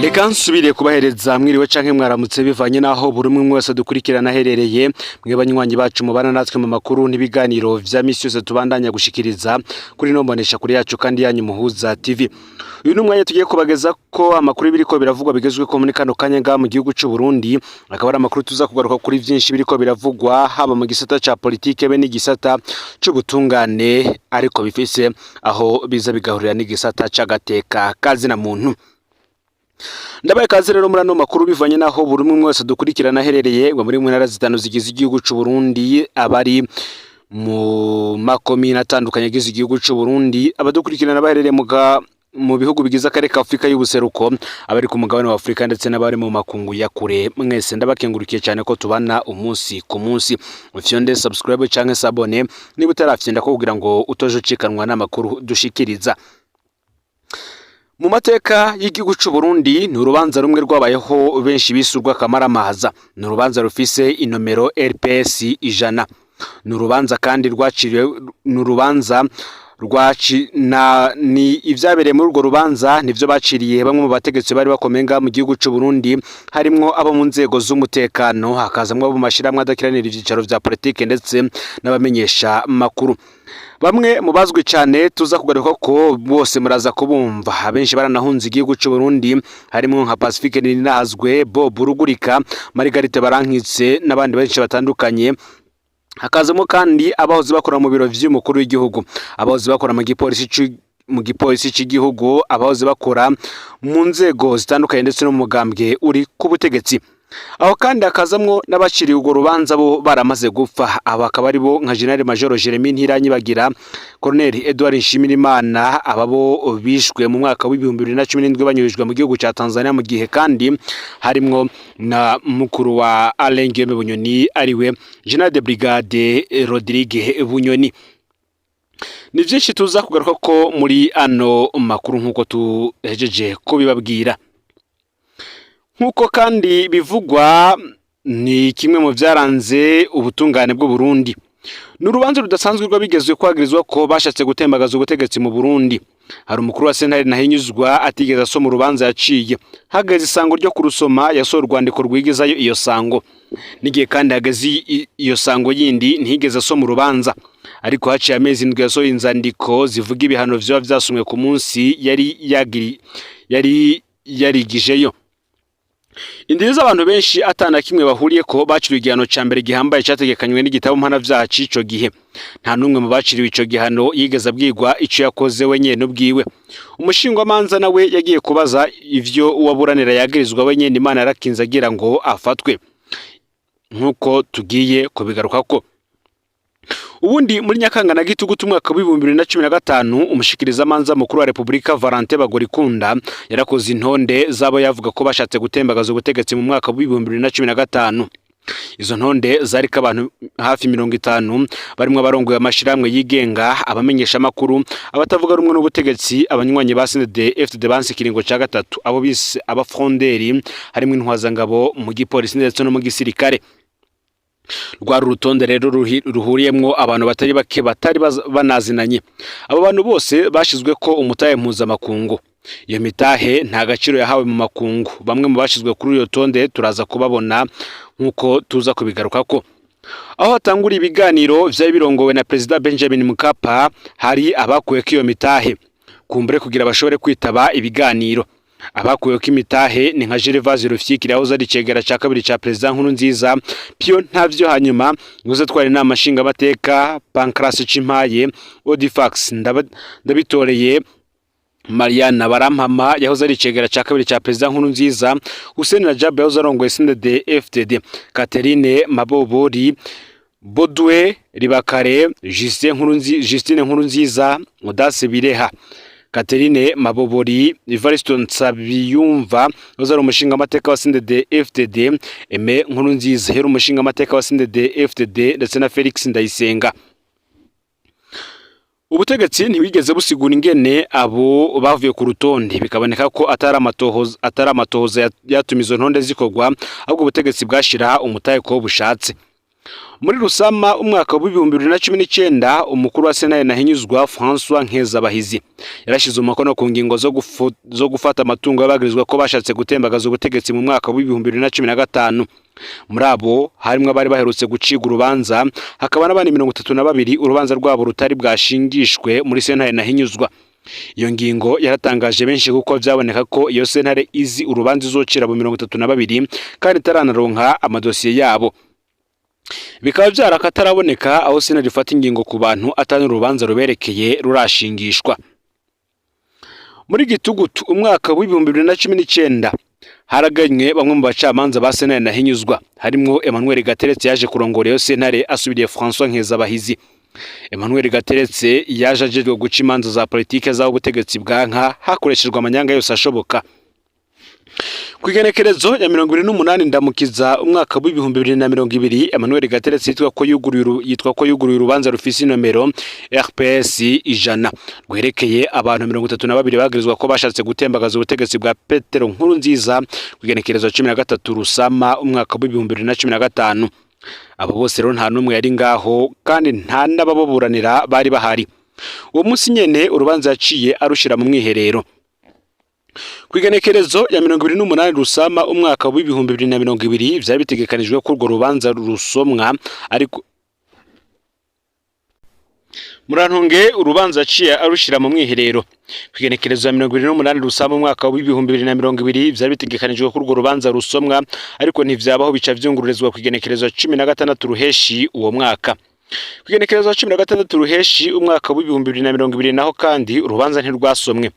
Reka nsubire kubahereza mwiriwe canke mwaramutse, bivanye naho buri umwe wese dukurikirana aherereye. Mwe banywanyi bacu mubana natwe mu makuru n'ibiganiro vya misi yose tubandanya gushikiriza kuri no mbonesha kuri yacu kandi yanyu Muhuza TV. Uyu ni umwanya tugiye kubageza ko amakuru biriko biravugwa bigezweho muri kano kanya ngaha mu gihugu c'u Burundi. Akaba ari amakuru tuza kugaruka kuri vyinshi biriko biravugwa, haba mu gisata ca politike be n'igisata c'ubutungane, ariko bifise aho biza bigahurira n'igisata c'agateka kazina muntu. Ndabaye kaze rero muri ano makuru, bivanye naho buri umwe wese dukurikirana aherereye ngo muri mu ntara zitanu zigize igihugu c'u Burundi, abari mu makomine atandukanye agize igihugu c'u Burundi, abadukurikirana baherereye mu bihugu bigize akarere ka Afrika y'ubuseruko, abari ku mugabane wa Afrika ndetse n'abari mu makungu ya kure, mwese ndabakengurukiye cyane ko tubana umunsi ku munsi. Ufyonde subscribe canke s'abonner niba utarafyenda ko, kugira ngo utoje ucikanwa n'amakuru dushikiriza. Mu mateka y'igihugu c'u Burundi, ni urubanza rumwe rwabayeho benshi bise urw'akamaramaza. Ni urubanza rufise inomero RPS 100. Ni urubanza kandi rwaciriwe, ni urubanza rwaci na ni ivyabereye muri urwo rubanza nivyo baciriye bamwe mu bategetsi bari bakomeye ngaha mu gihugu c'u Burundi, harimwo abo mu nzego z'umutekano, hakazamwo abo mu mashirahamwe adakiranira ivyicaro vya politike, ndetse n'abamenyesha makuru. Bamwe mu bazwi cyane tuza kugaruka ko bose muraza kubumva, abenshi baranahunze igihugu c'u Burundi, harimo nka Pacifique Nininahazwe, Bob Rugurika, Margarite Barankitse n'abandi benshi batandukanye. Hakazamo kandi abahoze bakora mu biro vy'umukuru w'igihugu, abahoze bakora mu gipolisi c'igihugu, abahoze bakora mu nzego zitandukanye, ndetse no mu mugambwe uri ku butegetsi. Aho kandi hakazamwo n'abaciriwe urwo rubanza bo baramaze gupfa. Aba akaba ari bo nka General Major Jeremy Ntiranyibagira, Colonel Edouard Nshimirimana. Aba bo bishwe mu mwaka wa 2017 banyurijwe mu gihugu ca Tanzania, mu gihe kandi harimwo na mukuru wa Alain Guillaume Bunyoni, ariwe General de Brigade Rodrigue Bunyoni. Ni vyinshi tuza kugaruka ko muri ano makuru, nk'uko tuhejeje kubibabwira. Nk'uko kandi bivugwa, ni kimwe mu vyaranze ubutungane bw'u Burundi. Ni urubanza rudasanzwe rw'abigezwe kwagirizwa ko bashatse gutembagaza ubutegetsi mu Burundi. Hari umukuru wa sentare Ntahinyuzwa atigeze asoma urubanza yaciye. Hageze isango ryo kurusoma, yasohoye urwandiko rwigizayo iyo sango. N'igihe kandi hageze iyo sango yindi, ntiyigeze asoma urubanza. Ariko haciye amezi 7 yasohoye inzandiko zivuga ibihano vyoba vyasomwe ku munsi yari yagiri yari yarigijeyo. Indiri z'abantu benshi atana kimwe bahuriye ko baciriwe igihano ca mbere gihambaye categekanywe n'igitabo mpanavyaha c'ico gihe. Nta n'umwe mu baciriwe ico gihano yigeze abwirwa ico yakoze we nyene ubwiwe. Umushingwamanza nawe yagiye kubaza ivyo uwaburanira yagirizwa we nyene, Imana yarakinze agira ngo afatwe, nk'uko tugiye kubigarukako. Ubundi muri Nyakanga na Gitugutu umwaka wa 2015, umushikirizamanza mukuru wa Repubulika Valentin Bagorikunda yarakoze intonde z'abo yavuga ko bashatse gutembagaza ubutegetsi mu mwaka wa 2015. Izo ntonde zariko abantu hafi 50, barimwo abarongoye amashirahamwe yigenga, abamenyeshamakuru, abatavuga rumwe n'ubutegetsi, abanywanyi ba CNDD FDD banse ikiringo ca gatatu, abo bise abafronderi, harimwo intwazangabo mu gipolisi ndetse no mu gisirikare. Rwari urutonde rero ruhuriyemwo abantu batari bake batari banazinanye. Abo bantu bose bashizwe ko umutahe mpuzamakungu. Iyo mitahe nta gaciro yahawe mu makungu. Bamwe mu bashizwe kuri iyo tonde turaza kubabona, nk'uko tuza kubigarukako. Aho hatangura ibiganiro vyari birongowe na Perezida Benjamin Mkapa, hari abakuweko iyo mitahe kumbure kugira bashobore kwitaba ibiganiro. Abakuweko imitahe ni nka Gervase Rufyikiri yahoze ari icegera ca kabiri ca Perezida Nkurunziza, Pio Ntavyo hanyuma nguze twari inama nshingamateka, Pancras Cimpaye, Odifax Ndabitoreye, Mariana Barampama yahoze ari icegera ca kabiri ca Perezida Nkurunziza, Hussein Rajab yahoze arongoye CNDD FDD, Catherine Mabobori, Bodwe Ribakare, Justine Nkurunziza, Audace Bireha, Catherine Mabobori, Evaristo Nsabiyumva yahoze ari umushingamateka wa CNDD FDD, Aime Nkurunziza yari umushingamateka wa CNDD FDD, ndetse na Felix Ndayisenga. Ubutegetsi ntibwigeze busigura ingene abo bavuye ku rutonde, bikaboneka ko atari amatohoza yatuma izo ntonde zikorwa, ahubwo ubutegetsi bwashira umutahe ko bushatse. Muri Rusama umwaka w'2019, umukuru wa sentare Ntahinyuzwa François Nkezabahizi yarashize umukono ku ngingo zo gufata amatungo y'abagirizwa ko bashatse gutembagaza ubutegetsi mu mwaka w'2015. Muri abo harimwo abari baherutse gucibwa urubanza, hakaba n'abandi 32 urubanza rwabo rutari bwashingishwe muri sentare Ntahinyuzwa. Iyo ngingo yaratangaje benshi, kuko vyaboneka ko iyo sentare izi urubanza izocira abo 32 kandi itaranaronka amadosiye yabo. Bikaba vyarakataraboneka aho sentare ifata ingingo ku bantu atari urubanza ruberekeye rurashingishwa. Muri Gitugutu umwaka w'2019, haraganywe bamwe mu bacamanza ba sentare Ntahinyuzwa, harimwo Emmanuel Gateretse yaje kurongora iyo sentare asubiriye François Nkezabahizi. Emmanuel Gateretse yaje ajejwe guca imanza za politike z'aho ubutegetsi bwanka hakoreshejwe amanyanga yose ashoboka. Ku igenekerezo ya 28 Ndamukiza umwaka w'2020, Emmanuel Gateretse yitwa ko yuguruye urubanza rufise inomero RPS 100 rwerekeye abantu 32 bagirizwa ko bashatse gutembagaza ubutegetsi bwa Petero Nkurunziza ku igenekerezo 13 Rusama umwaka w'2015. Abo bose rero nta n'umwe yari ngaho, kandi nta n'ababuranira bari bahari. Uwo munsi nyene urubanza yaciye arushira mu mwiherero. Ku igenekerezo ya 28 Rusama umwaka w'2020, vyari bitegekanijwe ko urwo rubanza rusomwa, ariko murantunge, urubanza aciye arushira mu mwiherero. Ku igenekerezo ya 28 Rusama umwaka w'2020, vyari bitegekanijwe ko urwo rubanza rusomwa, ariko ntivyabaho, bica vyungururizwa ku igenekerezo 16 Ruheshi uwo mwaka. Ku igenekerezo 16 Ruheshi umwaka w'2020 naho kandi urubanza ntirwasomwe,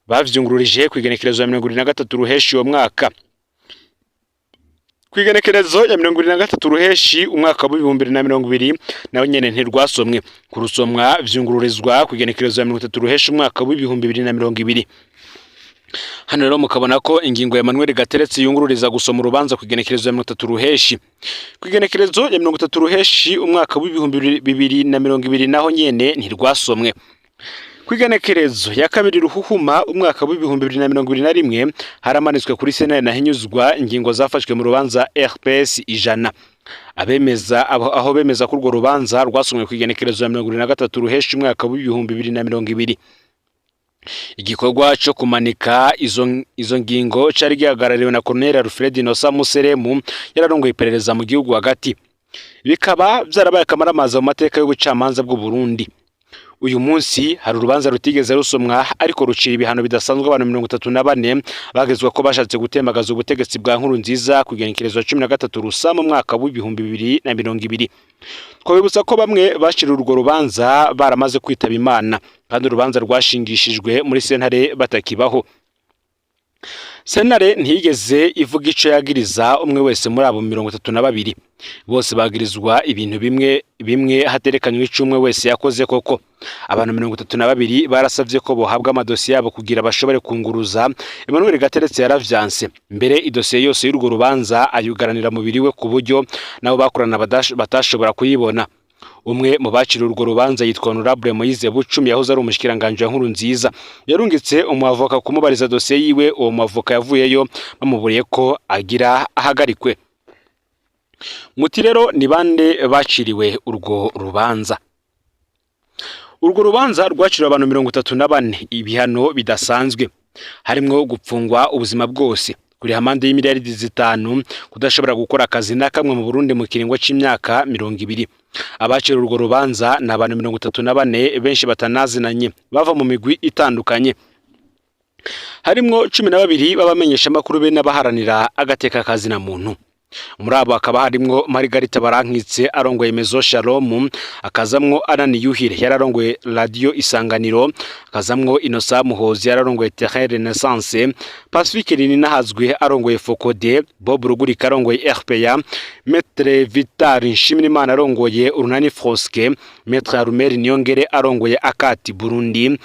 bavyungururije ku igenekerezo ya 23 Ruheshi uwo mwaka. Ku igenekerezo ya 23 Ruheshi umwaka w'2020 naho nyene ntirwasomwe. Kurusomwa vyungururizwa ku igenekerezo ya 30 Ruheshi umwaka w'2020. Hano rero mukabona ko ingingo ya Emmanuel Gateretse yungururiza gusoma urubanza ku igenekerezo ya 30 Ruheshi. Ku igenekerezo ya 30 Ruheshi umwaka w'2020 naho nyene ntirwasomwe. Ku igenekerezo ya 2 Ruhuhuma umwaka w'2021, haramanitswe kuri sentare Ntahinyuzwa ingingo zafashwe mu rubanza RPS 100, abemeza aho bemeza ko urwo rubanza rwasomwe ku igenekerezo ya 23 Ruheshi umwaka w'2020. Igikorwa co kumanika izo ngingo cari gihagarariwe na Colonel Alfred Inosa Museremu, yararongoye iperereza mu gihugu hagati. Bikaba vyarabaye akamaramaza mu mateka y'ubucamanza bw'u Burundi. Uyu munsi hari urubanza rutigeze rusomwa, ariko rucira ibihano bidasanzwe abantu 34 bagezwa ko bashatse gutembagaza ubutegetsi bwa Nkurunziza ku igenekerezo 13 Rusama umwaka w'2020. Twabibutsa ko bamwe baciriwe urwo rubanza baramaze kwitaba Imana, kandi urubanza rwashingishijwe muri sentare batakibaho. Sentare ntiyigeze ivuga ico yagiriza umwe wese muri abo 32. Bose bagirizwa ibintu bimwe bimwe, haterekanywe ico umwe wese yakoze koko. Abantu 32 barasavye ko bohabwa amadosiye yabo kugira bashobore kunguruza. Emmanuel Gateretse yaravyanse, mbere idosiye yose y'urwo rubanza ayugaranira mubiri we, ku buryo nabo bakorana batashobora kuyibona. Umwe mu baciriwe urwo rubanza yitwa Honorable Moise Bucumi, yahoze ari umushikiranganje wa Nkurunziza. Yarungitse umuavoka kumubariza dosiye yiwe. Uwo muavoka yavuyeyo bamuburiye ko agira ahagarikwe. Muti rero ni bande baciriwe urwo rubanza? Urwo rubanza rwaciriwe abantu 34 ibihano bidasanzwe, harimwo gupfungwa ubuzima bwose, kuriha amande y'imiliyaridi 5, kudashobora gukora akazi na kamwe mu Burundi mu kiringo c'imyaka 20. Abaciriwe urwo rubanza ni abantu 34, benshi batanazinanye, bava mu migwi itandukanye, harimwo 12 b'abamenyeshamakuru be n'abaharanira agateka kazina muntu. Muri abo hakaba harimwo Margarita Barankitse arongoye Maison Shalom, akazamwo Anani Yuhire yararongoye Radio Isanganiro, akazamwo Innocent Muhozi yararongoye Terrain Renaissance, Pacifique Nininahazwe arongoye Focode, Bob Rugurika arongoye RPA, Maître Vital Nshimirimana arongoye Urunani Froske, Maître Arumeri Niyongere arongoye Akati Burundi,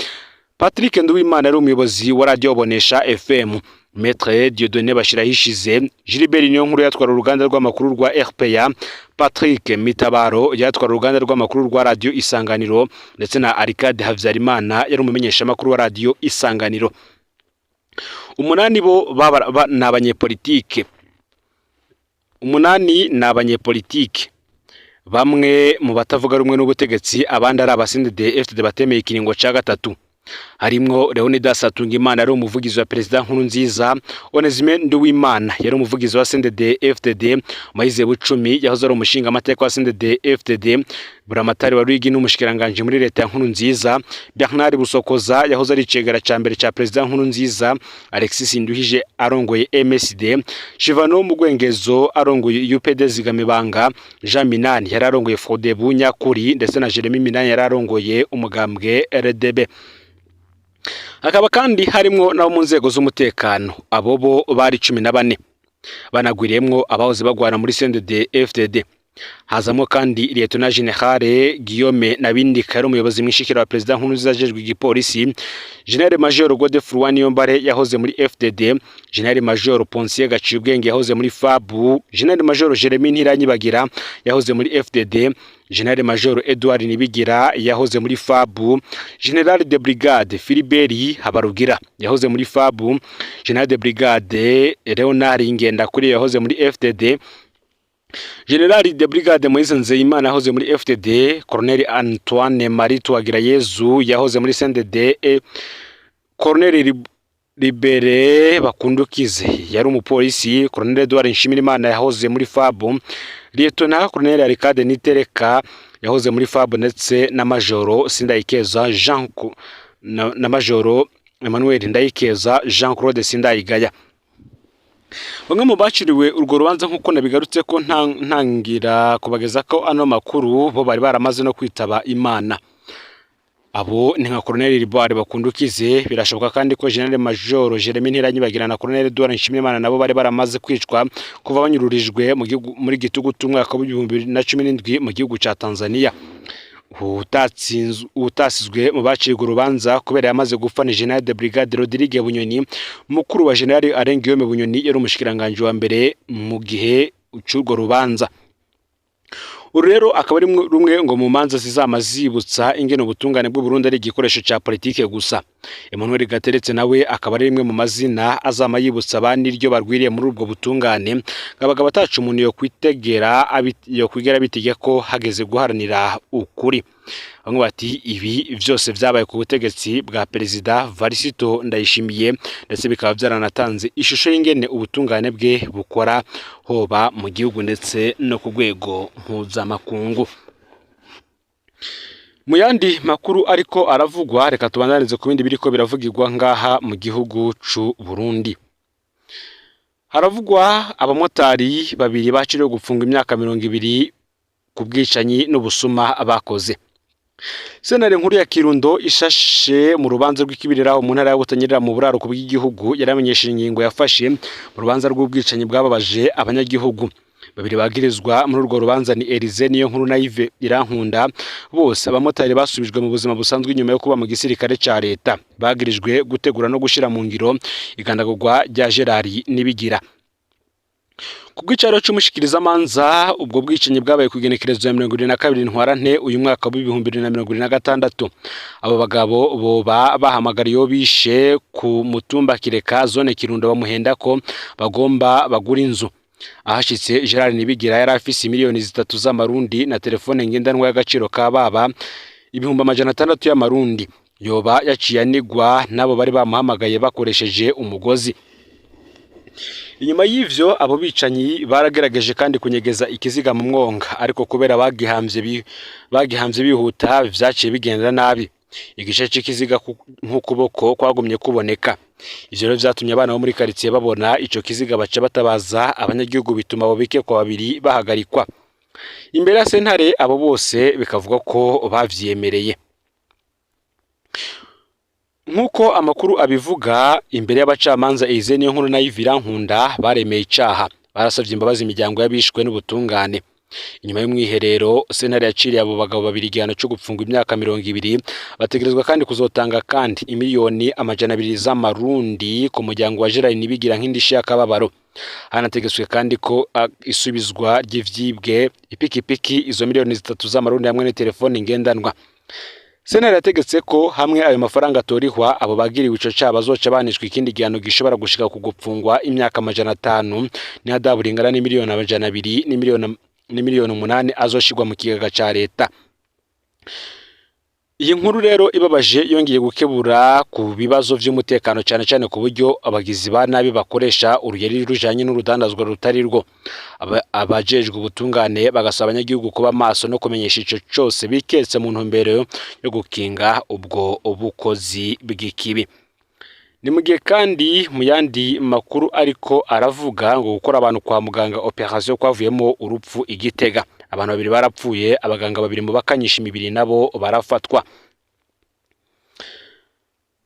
Patrick Nduwimana ari umuyobozi wa Radio Bonesha FM, Maître Dieudonné Bashirahishize, Gilbert Niyonkuru yatwara uruganda rw'amakuru rwa RPA, Patrick Mitabaro yatwara uruganda rw'amakuru rwa Radio Isanganiro, ndetse na Arcade Havyarimana yari umumenyeshamakuru wa Radio Isanganiro. Umunani bo ni abanyepolitike. Umunani ni abanyepolitike. Bamwe mu batavuga rumwe n'ubutegetsi, abandi ari aba CNDD-FDD batemeye ikiringo ca gatatu. Harimwo Leonidas Hatungimana yari umuvugizi wa Perezida Nkurunziza, Onesme Nduwimana yari umuvugizi wa CNDD-FDD, Moise Bucumi yahoze ari umushingamateka wa CNDD-FDD, Buramatari wa Ruyigi n'umushikiranganji muri leta ya Nkurunziza, Bernard Busokoza yahoze ari icegera ca mbere ca Perezida Nkurunziza, Alexis Nduhije arongoye MSD, Shivano Mugwengezo arongoye UPD Zigamibanga, Jean Minani yari arongoye Frodebu Nyakuri, ndetse na Jeremy Minani yari arongoye umugambwe RDB. Hakaba kandi harimwo n'abo mu nzego z'umutekano, abo bo bari 14, banagwiriyemwo abahoze bagwana muri CNDD FDD. Hazamwo kandi Lieutenant Général Guillaume Nabindika yari umuyobozi mwishikira wa Perezida Nkurunziza ajejwe igipolisi, Général Major Godefroid Niyombare yahoze muri FDD, Général Major Ponsier Gaciyubwenge yahoze muri FAB, Général Major Jeremy Ntiranyibagira yahoze muri FDD, Général Major Edouard Nibigira yahoze muri FAB, Général de Brigade Philibert Habarugira yahoze muri FAB, Général de Brigade Leonard Ngendakuri yahoze muri FDD, Général de Brigade Moise Nzeyimana yahoze muri FDD, Colonel Antoine Marie Twagirayezu yahoze muri CNDD, Colonel Libere Bakundukize yari umupolisi, Colonel Edouard Nshimirimana yahoze muri FAB, Lieutenant Colonel Arcade Nitereka yahoze muri FAB, ndetse na Majoro Sindayikeza Jean na Majoro Emmanuel Ndayikeza Jean Claude Sindayigaya. Bamwe mu baciriwe urwo rubanza, nk'uko nabigarutse ko ntangira kubageza ko ano makuru, bo bari baramaze no kwitaba Imana. Abo ni nka Colonel Liboire Bakundukize. Birashoboka kandi ko Général Major Jeremy Ntiranyibagira na Colonel Edouard Nshimirimana nabo bari baramaze kwicwa kuva banyururijwe mu gihugu muri gitugutu umwaka w'2017 mu gihugu ca Tanzania. Utasizwe mu bacirwa urubanza kubera yamaze gupfa ni Général de Brigade Rodrigue Bunyoni, mukuru wa Général Alain Guillaume Bunyoni yari umushikiranganji wa mbere mu gihe c'urwo rubanza. Uru rero akaba ari rumwe ngo mu manza zizama zibutsa ingene ubutungane bw'u Burundi ari igikoresho ca politike gusa. Emmanuel Gateretse nawe akaba ari rimwe mu mazina azama yibutsa abandi iryo barwiriye muri ubwo butungane, abagabo atacu umuntu yo kwitegera yo kwigera bitege ko hageze guharanira ukuri. Bamwe bati ibi vyose vyabaye ku butegetsi bwa Perezida Varisito Ndayishimiye, ndetse bikaba byaranatanze ishusho y'ingene ubutungane bwe bukora hoba mu gihugu ndetse no ku rwego mpuzamakungu. Mu yandi makuru ariko aravugwa, reka tubandanize ku bindi biriko biravugirwa ngaha mu gihugu c'u Burundi. Haravugwa abamotari babiri baciriwe gupfunga imyaka 20 ku bwicanyi n'ubusuma bakoze. Sentare nkuru ya Kirundo ishashe mu rubanza rw'ikibiriraho mu ntara ya Butanyerera mu buraruko bw'igihugu yaramenyesheje ingingo yafashe mu rubanza rw'ubwicanyi bwababaje abanyagihugu. Babiri bagirizwa muri urwo rubanza ni Elize niyo nkuru na Yves Irankunda, bose abamotari basubijwe mu buzima busanzwe inyuma yo kuba mu gisirikare ca leta. Bagirijwe gutegura no gushira mu ngiro igandagurwa rya Gerard Nibigira. Ku bw'icaro c'umushikirizamanza, ubwo bwicanyi bwabaye ku igenekerezo ya 22 Ntwarante uyu mwaka w'2026. Abo bagabo boba bahamagara iyo bishe ku mutumba Kireka, zone Kirundo, bamuhenda ko bagomba bagura inzu. Ahashitse, Gerard Nibigira yari afise miliyoni 3 z'amarundi na telefone ngendanwa y'agaciro ka baba 600,000 y'amarundi. Yoba yaciye anigwa n'abo bari bamuhamagaye bakoresheje umugozi. Inyuma y'ivyo, abo bicanyi baragerageje kandi kunyegeza ikiziga mu mwonga, ariko kubera bagihamvye bihuta vyaciye bigenda nabi. Igice c'ikiziga nk'ukuboko kwagumye kuboneka. Ivyo rero vyatumye abana bo muri quartier babona ico kiziga, baca batabaza abanyagihugu, bituma abo bikekwa babiri bahagarikwa. Imbere ya sentare, abo bose bikavuga ko bavyemereye. Nk'uko amakuru abivuga, imbere y'abacamanza Elize Niyonkuru na Yves Irankunda baremeye icaha, barasavye imbabazi imiryango y'abishwe n'ubutungane. Inyuma y'umwiherero, sentare yaciriye abo bagabo babiri igihano co gupfungwa imyaka 20. Bategerezwa kandi kuzotanga kandi imiliyoni 200 z'amarundi ku muryango wa Gerard Nibigira nk'indishi y'akababaro. Hanategetswe kandi ko isubizwa ry'ivyibwe, ipikipiki, izo miliyoni 3 z'amarundi hamwe n'itelefone ngendanwa. Sentare yategetse ko hamwe ayo mafaranga atorihwa, abo bagiriwe ico caha bazoca banishwa ikindi gihano gishobora gushika ku gupfungwa imyaka 500 n'ihadabu ringana n'imiliyoni 200 n'imiliyoni n'imiliyoni 8 azoshirwa mu kigega ca leta. Iyi nkuru rero ibabaje yongeye gukebura ku bibazo vy'umutekano, cane cane ku buryo abagizi ba nabi bakoresha uruyeri rujanye n'urudandazwa rutari rwo. Abajejwe ubutungane bagasaba abanyagihugu kuba maso no kumenyesha ico cose biketse mu ntumbero yo gukinga ubwo bukozi bw'ikibi. Ni mu gihe kandi mu yandi makuru ariko aravuga ngo gukora abantu kwa muganga operation kwavuyemo urupfu i Gitega. Abantu babiri barapfuye, abaganga babiri mu bakanyisha imibiri nabo barafatwa.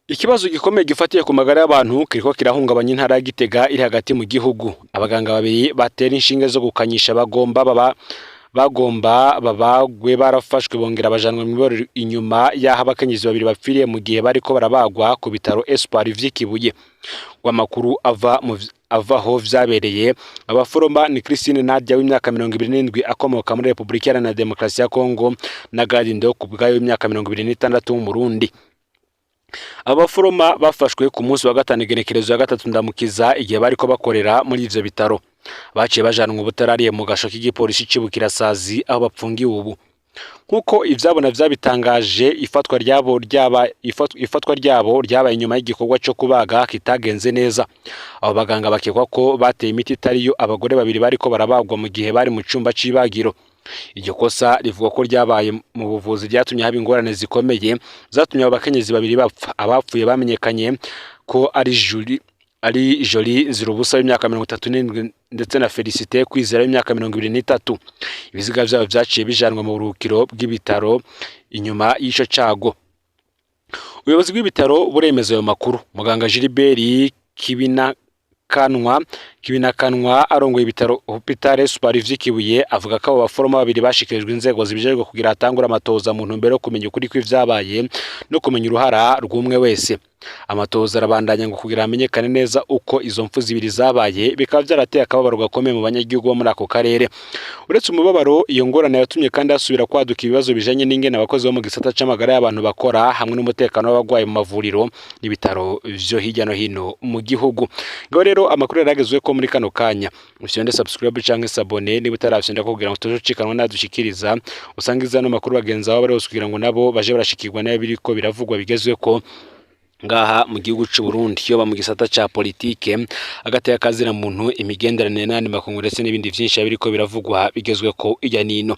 Ikibazo gikomeye gifatiye ku magara y'abantu kiriko kirahungabanya intara ya Gitega iri hagati mu gihugu. Abaganga babiri batera inshinge zo gukanyisha bagomba babagwe barafashwe bongera bajanwa mw'iborero inyuma y'aho abakenyezi babiri bapfiriye mu gihe bariko barabagwa ku bitaro Espoir vy'Ikibuye. Amakuru ava aho vyabereye, abaforoma ni Christine Nadia w'imyaka 27 akomoka muri Repubulika Iharanira Demokarasi ya Kongo na Gadindo ku bwayo w'imyaka 26 w'Umurundi. Abaforoma bafashwe ku munsi wa gatanu igenekerezo ya 3 Ndamukiza igihe bariko bakorera muri ivyo bitaro. Baciye bajanwa ubutarariye mu gasho k'igipolisi c'Ibukirasazi aho bapfungiwe ubu. Nkuko ivyabona vyabitangaje, ifatwa ryabo ryabaye inyuma y'igikorwa co kubaga kitagenze neza. Abo baganga bakekwa ko bateye imiti itariyo abagore babiri bariko barabagwa mu gihe bari mu cumba c'ibagiro. Iryo kosa rivuga ko ryabaye mu buvuzi ryatumye haba ingorane zikomeye zatumye abo bakenyezi babiri bapfa. Abapfuye bamenyekanye ko ari Julie ari Jolie Nzirubusa w'imyaka 37 ndetse na Felicite Kwizera w'imyaka 23. Ibiziga vyabo vyaciye bijanwa mu buruhukiro bw'ibitaro inyuma y'ico cago. Ubuyobozi bw'ibitaro buremeza ayo makuru. Muganga Gilbert Kibinakanwa arongoye ibitaro Hopital Espoir vy'Ikibuye avuga ko abo baforoma babiri bashikirijwe inzego zibijejwe kugira hatangure amatohoza mu ntumbero yo kumenya ukuri kw'ivyabaye no kumenya uruhara rw'umwe wese. Amatohoza arabandanya ngo kugira hamenyekane neza uko izo mpfu zibiri zabaye, bikaba vyarateye akababaro gakomeye mu banyagihugu bo muri ako karere. Uretse umubabaro, iyo ngorane yatumye kandi hasubira kwaduka ibibazo bijanye n'ingene abakozi bo mu gisata c'amagara y'abantu bakora hamwe n'umutekano w'abagwayi mu mavuriro n'ibitaro vyo hirya no hino mu gihugu. Ngaho rero amakuru yaragezwe ko muri kano kanya. Ufyonde subscribe canke s'abonner niba utarafyonda kugira ngo utazocikanwa nadushikiriza, usangiza ano makuru bagenzi bawe bari hose kugira ngo nabo baje barashikirwa nayo biriko biravugwa bigezweko ngaha mu gihugu c'u Burundi, yoba mu gisata ca politike, agateka kazina muntu, imigenderanire n'ayandi makungu ndetse n'ibindi vyinshi biriko biravugwa bigezweko irya nino.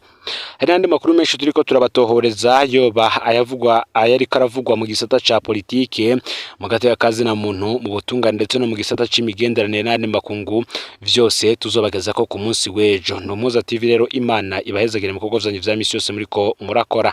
Hari n'andi makuru menshi turiko turabatohoreza, yoba ayavugwa ayariko aravugwa mu gisata ca politike, mu gateka kazina muntu, mu butungane ndetse no mu gisata c'imigenderanire n'ayandi makungu, vyose tuzobagezako ku munsi w'ejo. Ni Umuhuza TV rero, Imana ibahezagire mu bikorwa vyanyu vya misi yose muriko murakora.